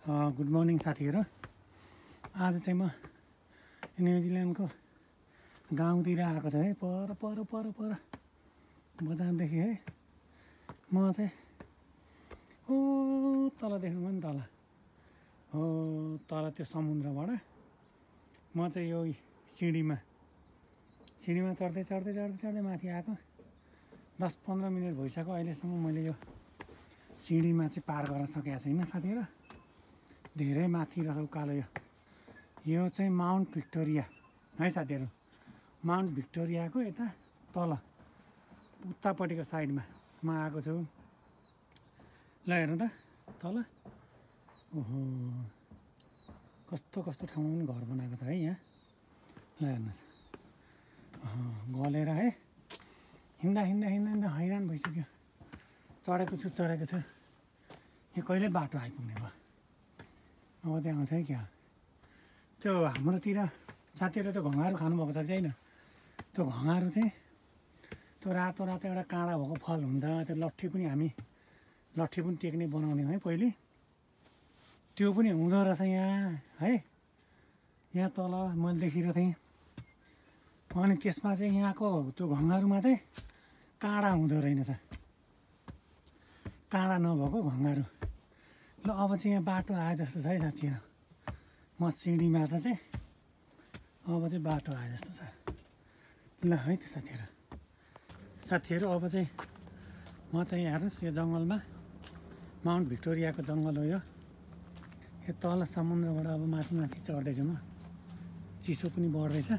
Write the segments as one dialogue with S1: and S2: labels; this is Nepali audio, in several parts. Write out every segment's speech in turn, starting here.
S1: गुड मर्निङ साथीहरू। आज चाहिँ म न्युजिल्यान्डको गाउँतिर आएको छु है। पर पर पर पर बजारदेखि है म चाहिँ हो तल देख्नुभयो नि तल हो तल त्यो समुद्रबाट म चाहिँ यो सिँढीमा चढ्दै चढ्दै चढ्दै चढ्दै माथि आएको 10-15 मिनट भइसक्यो। अहिलेसम्म मैले यो सिँढीमा चाहिँ पार गर्न सकेको छैन साथीहरू। धेरै माथि रहेछ उकालो यो चाहिँ माउन्ट भिक्टोरिया है साथीहरू। माउन्ट भिक्टोरियाको यता तल उतापट्टिको साइडमा म आएको छु। ल हेर्नु त तल ओहो कस्तो कस्तो ठाउँमा पनि घर बनाएको छ है यहाँ। ल हेर्नुहोस् गलेर है हिँड्दा हिँड्दा हिँड्दा हिँड्दा हैरान भइसक्यो। चढेको छु यहाँ कहिले बाटो आइपुग्ने भयो। अब चाहिँ आउँछ है क्या त्यो हाम्रोतिर साथीहरू त्यो घँगारू खानुभएको छ कि छैन। त्यो घँगारू चाहिँ त्यो रातो रातो एउटा काँडा भएको फल हुन्छ। त्यो लट्ठी पनि टेक्ने बनाउँथ्यौँ है पहिले। त्यो पनि हुँदो रहेछ यहाँ है। यहाँ तल मैले देखिरहेको थिएँ। अनि त्यसमा चाहिँ यहाँको त्यो घँगारूमा चाहिँ काँडा हुँदो रहेनछ। काँडा नभएको घँगारू। ल अब चाहिँ यहाँ बाटो आए जस्तो छ है साथीहरू। म सिँढीमा त चाहिँ अब चाहिँ बाटो आए जस्तो छ। ल है त साथीहरू अब चाहिँ म चाहिँ हेर्नुहोस् यो जङ्गलमा माउन्ट भिक्टोरियाको जङ्गल हो यो तल समुद्रबाट अब माथि माथि चढ्दैछु म। चिसो पनि बढ्दैछ।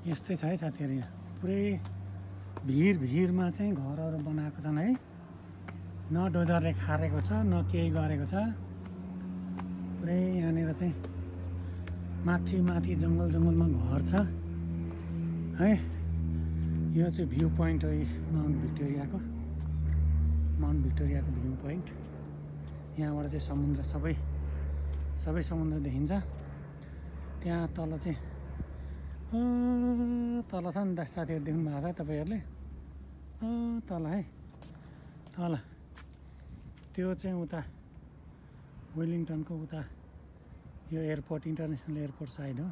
S1: यस्तै छ है साथीहरू। यहाँ पुरै भिरमा चाहिँ घरहरू बनाएको छन् है। न डोजरले खारेको छ न केही गरेको छ। पुरै यहाँनिर चाहिँ माथि माथि जङ्गलमा घर छ है। यो चाहिँ भ्यू पोइन्ट हो माउन्ट भिक्टोरियाको भ्यू पोइन्ट। यहाँबाट चाहिँ समुद्र सबै समुद्र देखिन्छ। त्यहाँ तल चाहिँ तल छ नि त साथीहरू देख्नु भएको छ तपाईँहरूले तल है तल त्यो चाहिँ उता वेलिङटनको उता यो एयरपोर्ट इन्टरनेसनल एयरपोर्ट साइड हो।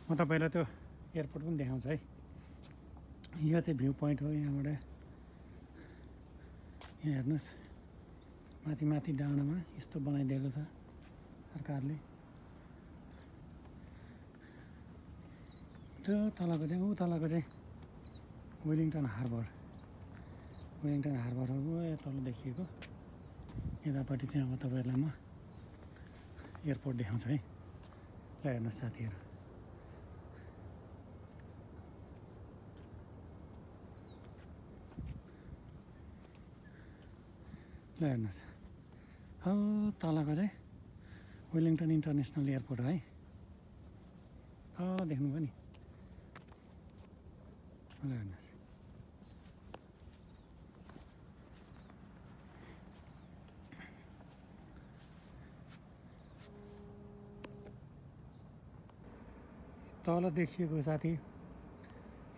S1: म तपाईँलाई त्यो एयरपोर्ट पनि देखाउँछु है। यो चाहिँ भ्यू पोइन्ट हो। यहाँबाट यहाँ हेर्नुहोस् माथि माथि डाँडामा यस्तो बनाइदिएको छ सरकारले। त्यो तलको चाहिँ वेलिङटन हार्बर हो यो तल देखिएको। यतापट्टि चाहिँ अब तपाईँहरूलाई म एयरपोर्ट देखाउँछु है। ल हेर्नुहोस् साथीहरू। ल हेर्नुहोस् हो तलको चाहिँ वेलिङटन इन्टरनेसनल एयरपोर्ट हो है। देख्नुभयो नि। ल हेर्नुहोस् तल देखिएको साथी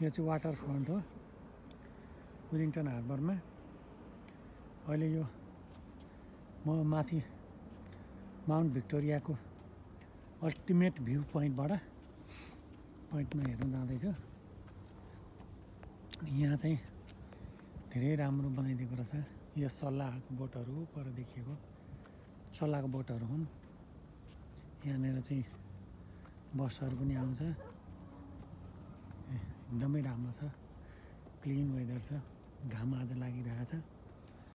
S1: यो चाहिँ वाटर फ्रन्ट हो वेलिङटन हार्बरमा। अहिले यो म माथि माउन्ट भिक्टोरियाको अल्टिमेट भ्यू पोइन्टमा हेर्न जाँदैछु। यहाँ चाहिँ धेरै राम्रो बनाइदिएको रहेछ। यो सल्लाहको बोटहरू पर देखिएको सल्लाहको बोटहरू हुन्। यहाँनिर चाहिँ बसहरू पनि आउँछ। एकदमै राम्रो छ। क्लिन वेदर छ। घाम आज लागिरहेछ।